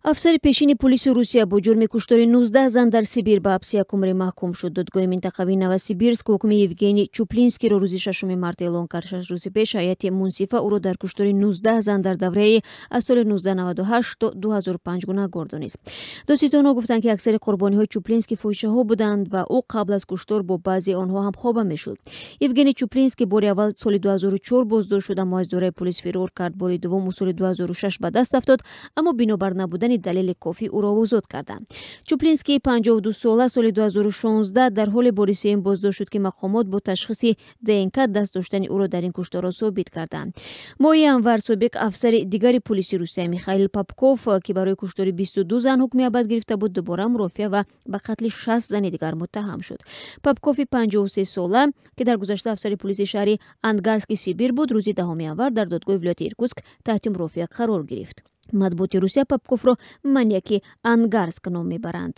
Афсари пешини пулиси Русия бо ҷурми куштори 19 зан дар Сибир ба ҳабси якумрӣ маҳкум шуд. Додгоҳи минтақавии Новосибирск ҳукми Евгений Чуплинскийро рӯзи 6 март эълон кард. 6 рӯзи пеш ҳайати мунсифа ӯро дар куштори 19 зан дар давраи аз соли 1998 то 2005 гунаҳгор донист. Додситонҳо гуфтанд, ки аксари қурбониҳои Чуплинский фоҳишаҳо буданд ва ӯ қабл аз куштор бо баъзеи онҳо ҳамхоба мешуд. Евгений Чуплинский бори аввал соли 2004 боздошт шуд, аммо аз идораи пулис фирор кард. Бори дуввум ӯ соли 2006 ба даст афтод, аммо бинобар набудани далели кофӣ ӯро озод карданд. Чуплинский 52 сола соли 2016 дар ҳоле бори сеюм боздошт шуд, ки мақомот бо ташхиси ДНК даст доштани ӯро дар ин кушторҳо собит карданд. Моҳи январ собиқ афсари дигари пулиси Русия Михаил Попков, ки барои куштори 22 зан ҳукми абад гирифта буд, дубора мурофиа ва ба қатли 60 зани дигар муттаҳам шуд. Попкови 53 сола, ки дар гузашта афсари пулиси шаҳри Ангарски Сибир буд, рӯзи 10 январ дар додгоҳи вилояти Иркутск таҳти мурофиа қарор гирифт. Матбуоти Русия Попковро маньяки Ангарск ном мебаранд.